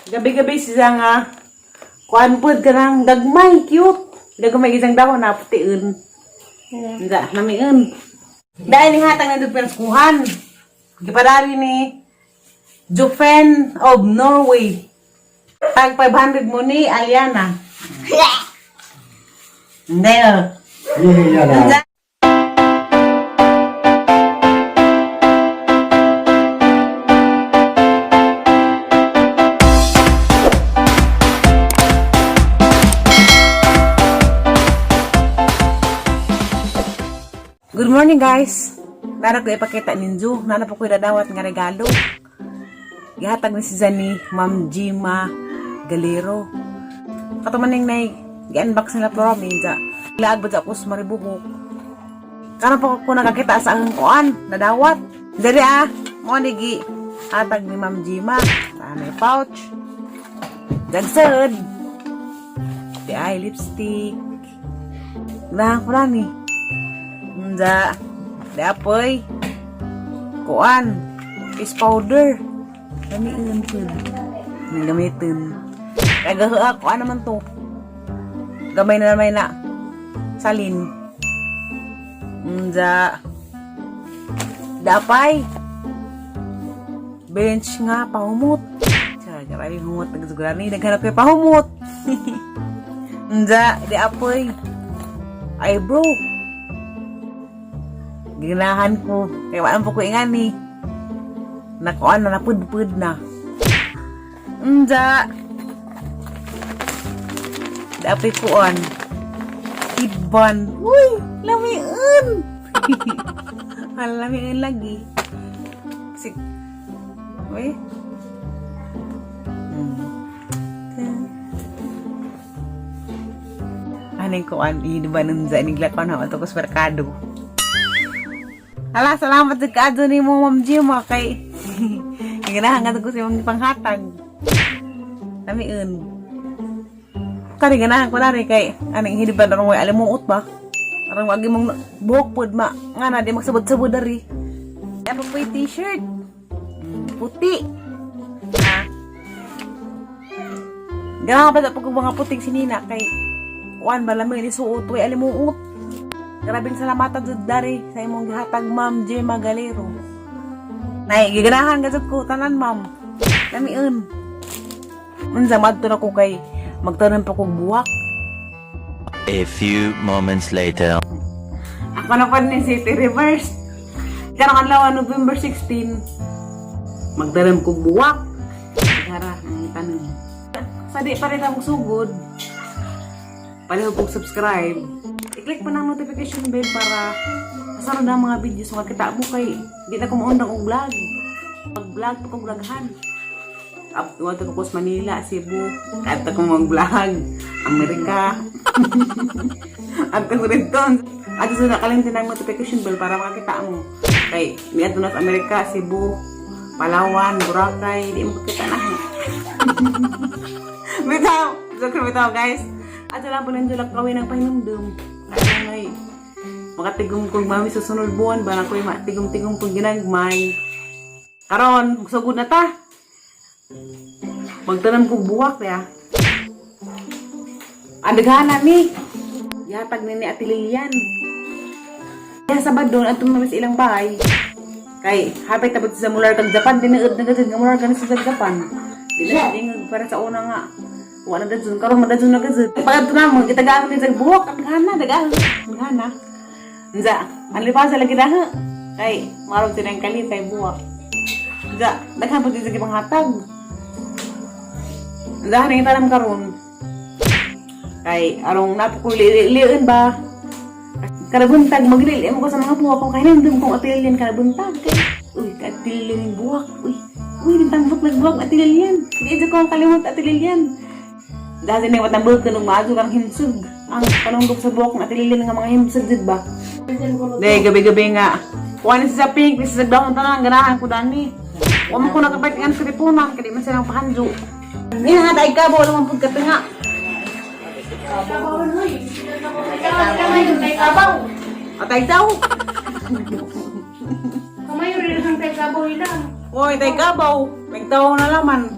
Gabi-gabi siya nga kuan pod kanang gagmay cute. Gagmay isang dahon na putiun. Nga, namiun. Dahil ni hatag na perskuhan. Gipadari ni Jofen of Norway. Tag 500 mo ni Aliana. Hindi oh. Yeah. Good morning, guys! Nara ko ipakita ninyo. Nana po ko idadawat nga regalo. Gihatag ni si Zani, Ma'am Jima Galero. Katumaning nay, gi-unbox nila pero minja. Laag ba ako sa maribuhok. Karon po ko nakakita sa ang kuan, nadawat. Dali ah, mo ni gi hatag ni Ma'am Jima. Ah, may pouch. Dagsad. Di ay lipstick. Ganahan ko na ni. Nda, dapoy. Kuan, face powder. Gamitin pud. Nang gamitin. Kagaha kuan naman to. Gamay na naman na. Salin. Nda. Dapay. Bench nga pahumot. Tiyan, grabe humot nagsugrani. Naghanap kay pahumot. Nda, di apoy. Eyebrow. Ginahan ko. Kaya wala po ko ingani. Nakuan na, napudpud na. Unja. Dapat kuan. Ibon. Uy, lamiun. Lamiun lagi. Si Uy. Anong kuan, di ba nung sa iniglakon ha, ato ko sa merkado. Hala, salamat sa kaadto ni mo, Ma'am Jima, kay ganahan nga ko sa imong panghatag. Lamiun. Kari ganahan ko na rin kay aning hindi ba narong way alimuot ba? Arang wag imong buhok pod ma nga na di magsabod-sabod dari. Ano po yung t-shirt? Puti. Ha? Ganahan pa sa pag mga puting sinina kay kuan ba lamig ni suot way alimuot. Grabing salamatan jud dari sa imong gihatag, Ma'am Gemma Galero. Nay, giganahan ka jud ko tanan, ma'am. Lamiun. Unsa madto na ko kay magtanom pa kog buwak. A few moments later. Ako na pa ni City Reverse. Karong adlaw November 16. Magtanom kog buwak. Gara ang tanom. Sa di pa rin akong sugod. Palihog kog subscribe. I-click pa ng notification bell para kasunod na ang mga videos makita mo kay di na ko maundang og vlog. Mag-vlog pa kog vloghan. Up to ko sa Manila, Cebu. Kadto ko mag-vlog. Amerika. At ko rin doon. At sa nakalimtan ang notification bell para makakita mo. Kay, niadto na sa Amerika, Cebu, Palawan, Boracay, di mo makita na. Bitaw! Joke bitaw, guys. At wala po nandiyo lang kawin ng pahinumdum. Kaya ngay, makatigom kong mami susunod buwan ba na ko'y matigom-tigom kong ginagmay. Karon, magsugod na ta. Magtanam kong buwak ya. Andaghanan ni. Yatag ni ni Ate Lilian. Kaya sa doon at tumamis ilang bahay. Kay hapit tapos sa mular kag Japan tinuod na gud nga mular kami sa Japan. Di na dingog para sa una nga. Wa na dadun karon madadun na gud. Pag na mo gitagaan ni sa buhok at gana dagan. Gana. Nza, ang lipa sa lagi daha. Kay marog tinang kali kay buhok. Nza, daghan po sa panghatag. Nza, nang tanam karon. Kay arong napakuli ba? Karabuntag, maglili mo ko sa mga buwak kung kahinandom kong atilyan karabuntag. Kay, uy, katilyan yung buwak. Uy, uy, nagtambok nagbuwak atilyan. Di ko ang kalimot atilyan. Dahil na matambog ka nung maadyo kang himsog. Ang panunggok sa buwak ng atilyan nga mga himsog did ba? Dahil gabi-gabi nga. Kuha ni sa pink, ni sa dahon tanan, ganahan ko dani. Huwag mo ko nakapait nga sa tipunan, kaya di man silang pahanjo. Hindi na nga, dahil ka, wala man pud katinga. Atay daw. Kamayo rin ang kay kabaw ilang. Hoy, tay kabaw. Nagtaw na laman.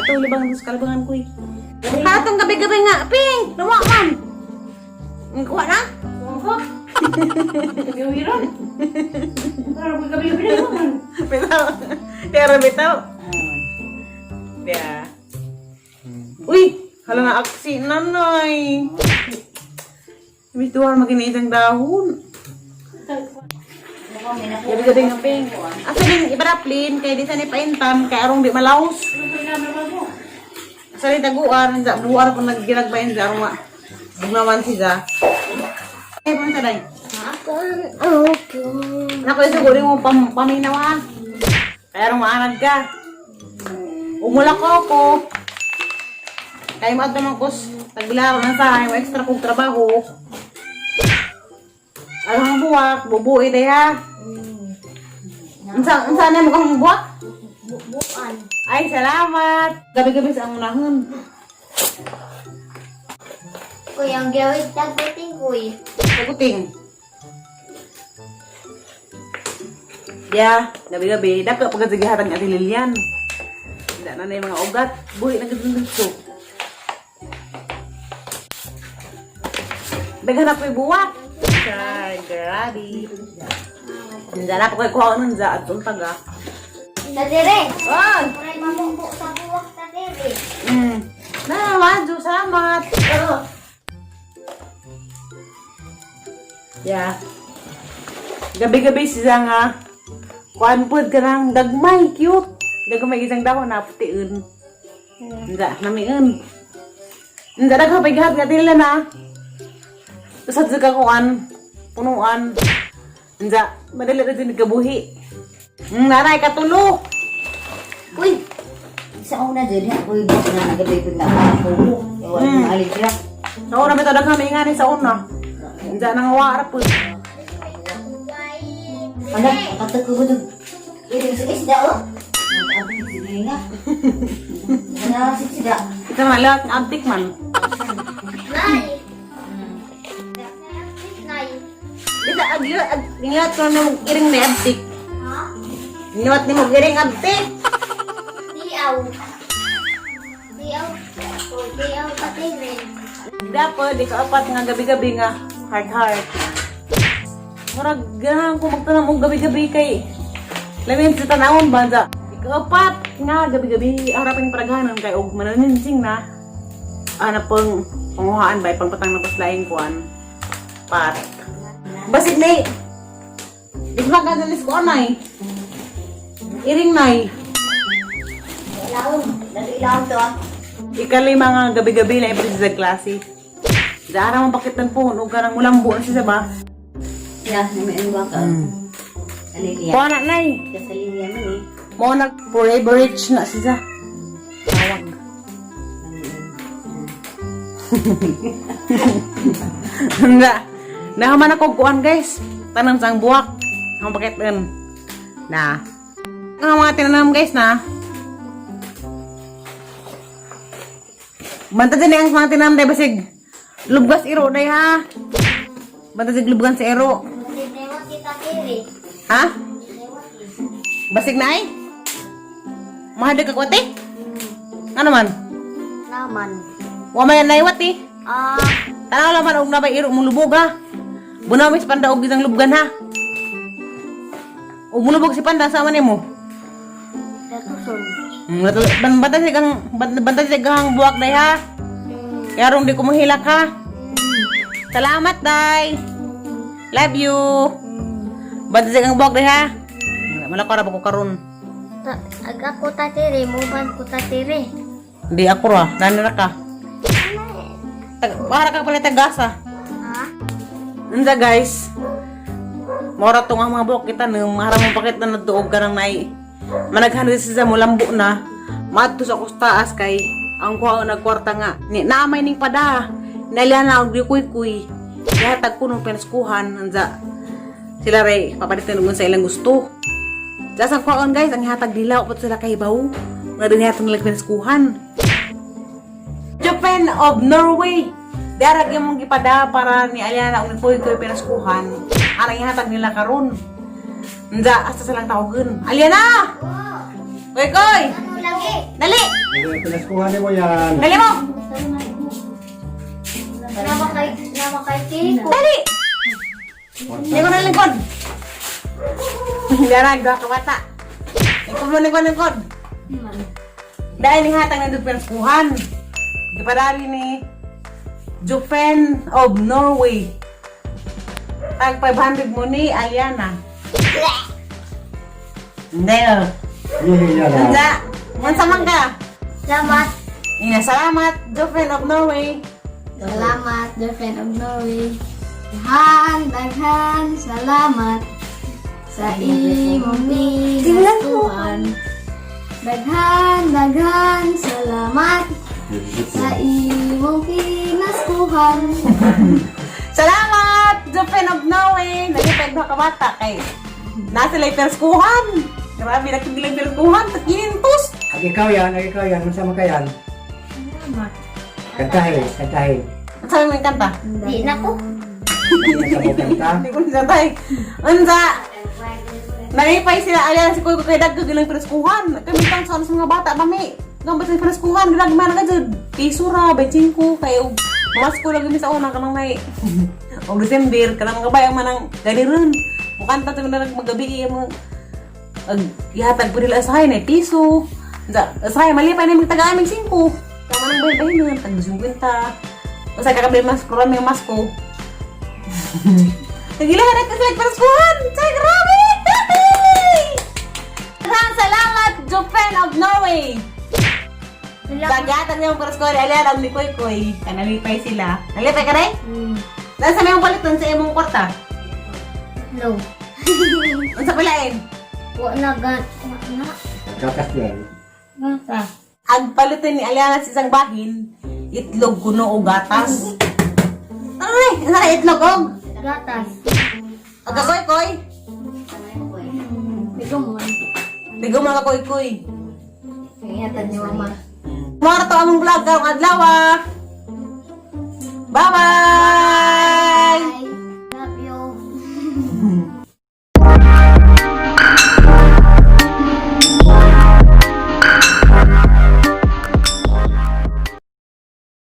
Ato libang sa kalabangan ko eh. Hatong gabi-gabi nga, Ping! Luwa man! Ang kuha na? Gawiron. Parang gabi-gabi na naman. Bitaw. Pero bitaw. Yeah. Uy! Hala na aksi nanay. Imis duha maginiitang dahon. Gabi-gabi nga, Ping. Asa ning ibaraplin kay di sa ni paintam kay arong di malaos. Sa ni taguan, sa buar pa naggilagbayan sa arong ma. Bugnawan siya. Ay, punta day. Nako, isuguri mo paminaw ha. Kaya arong maanad ka. Umula ko ko. Kaya mo naman kus. Tagbilaro na sa mo extra kong trabaho. Ano ang buwak? Bubui day ha. Unsa na mo kang buwak? Bubuan. Ay, salamat. Gabi-gabi sa ang unahon. Kuy, ang gawin tagutin, kuy. Saguting. Yeah, gabi-gabi. Dako pagkat sige hatag ni Ate Lilian. Hindi na na yung mga ugat. Buhi na gud dito. Daghan na po'y buwak. Ay, grabe. Hindi na po kayo kuha nun sa at untag ah. Tadire! Ah! Maray mamukbo sa buwak, tadire. Na, Wanjo, salamat. Yeah. Gabi-gabi siya nga. Kuan pod ka ng gagmay, cute. Gagmay isang dahon na putiun. Hindi, namiun. Hindi, daghang paghat nga tila na. Usad sa kuan, punuan. Hindi, madali na din kabuhi. Nanay, katulo. Uy! Sa una dyan, ha? Uy, baka na nagabi na ako. Wala na alis siya. Sa una, bitaw daghang maingani sa una. Hindi, nang po. Anak, katak ko doon. Iring sa isda, oh. Nag-abig, sige nga. Nanalasik sida. Ito man, lawat ng antik man. Nay! Nay! Isa, gingat ko na mong iring na abtik. Ha? Gingat ni mong iring abtik. Diaw. Diaw. Oh, diaw, tadire. Dapat, di ka apat nga gabi-gabi nga. Heart, heart. Murag, ganahan ko magtanam og gabi-gabi kay lamin sa tanawon ba sa ikaapat nga gabi-gabi harapin paraghanan kay og mananinsing na ana pang panguhaan ba pangpatang na paslaing kuan pat basig na di ba ka nalis ko anay iring nay. Ilaon. Lalo ilaon to, ah. Ikalima nga gabi-gabi na ipres sa klase. Daara mo pakitan po, og kanang mulambo na siya ba? Siya, na may ano ba ka? Sa linya. Kuha na nay. Sa linya man, eh. Mo nag forever rich na siya. Tawag. Na. Nahaman ako kuan guys. Tanam sang buwak. Ang pakitan. Na. Ang mga tinanam guys na. Banta din ang mga tinanam day basig. Lubgas iro day ha. Banta sig lubgan sa iro. Tinewat kita, tadire. Ha? Tinewat eh. Basig na ay? Mahadag ka kwate? Ano man? Naman. Wa may naiwat eh. Ah, Tanaw laman og nabay iro mong lubog ha. Bunaw mis panda og isang lubgan ha. O mulubog si panda sama nimo. Datuson. Bantay sa kang bantay sa kang buwak day ha. Kaya rong di ko mahilak ha. Salamat day. Love you. Bantay sa kang buwak day ha. Malako ra ba ko karon. Aga ko tatire, muban ko tatire. Hindi ako ra, nanira ka. Para ka pala tagasa. Ha? Unsa guys? Mora tong ang mga buhok kita no, maharang mo pakit na nagtuog ka ng nai. Managhan siya sa mulambo na. Maadto sa taas kay ang kuha nagkwarta nga. Ni naamay ning pada. Nalian na og kuy-kuy. Gihatag ko nung pinaskuhan unsa sila ray papalitan og sa ilang gusto. Sa ang kuhaon guys, ang hatag nila upot sila kay baw. Nga din hatag nila pinaskuhan. Japan of Norway. Darag yung mong gipada para ni Aliana og ni Koy pinaskuhan. Arang ihatag nila karon. Nda, asa silang tawagan. Aliana! Oh, Koy Koy! ano Lagi. Dali! Pinaskuhan mo yan. Dali mo! Nama kay Kiko. Dali! Hindi ko na lingkod. Darag, duha ka bata. Lingkod mo, lingkod, lingkod. Dahil ni hatag na pinaskuhan. Gipadali ni Jopen of Norway. Tag 500 mo ni Aliana. Hindi oh. Hihiya na. Unsa? Unsa man ka? Salamat. Ina, salamat, Jopen of Norway. Salamat, girlfriend of Norway. Daghan, daghan, salamat sa imong pinaskuhan. Daghan, daghan, salamat sa imong pinaskuhan. Salamat, Jopen of Norway. Nagipag duha ka bata kay nasa lay perskuhan. Grabe na kibilang perskuhan, takinintos. Ag ikaw yan, ag ikaw yan. Unsa man ka yan? Kantahin, kantahin. Ang sabi mo yung kanta? Di na ko. Hindi ka mo kanta. Hindi ko na tay. Unsa? Nalipay sila alya si Kuy kay dagko gilang preskuhan. Kami tang sa mga bata mami. Gambat sa preskuhan gilang man ka jud. Piso ra 25 kay og masko lagi mi sa una kanang may og December kanang mga bayang manang ganiron. Mukanta to na magabi ang mga ag ihatag po nila asahay na piso. Unsa asahay malipay na mig taga aming 5. Tama nang bahay nun, tag 50. Usa kakabili mas kurang may masko. Nagilahan at kasi nagparaskuhan! Sa grabe! Maraming salamat, Japan of Norway! Sagatag niya ang paraskuhan, alyan ang ni Koy Koy. Kanalipay sila. Nalipay ka rin? Nasa may paliton sa imong kwarta? No. Unsa palain? Wa na gan. Wa na. Gatas yan. Gata. Ang paliton ni Aliana sa isang bahin, itlog kuno o gatas. Ano eh? Ano na itlog og? Gatas. Og kakoy koy? Bigo mo. Tigo mga koy koy. Ingatan ni mama. Mara to among vlog karong adlaw ah. Bye-bye!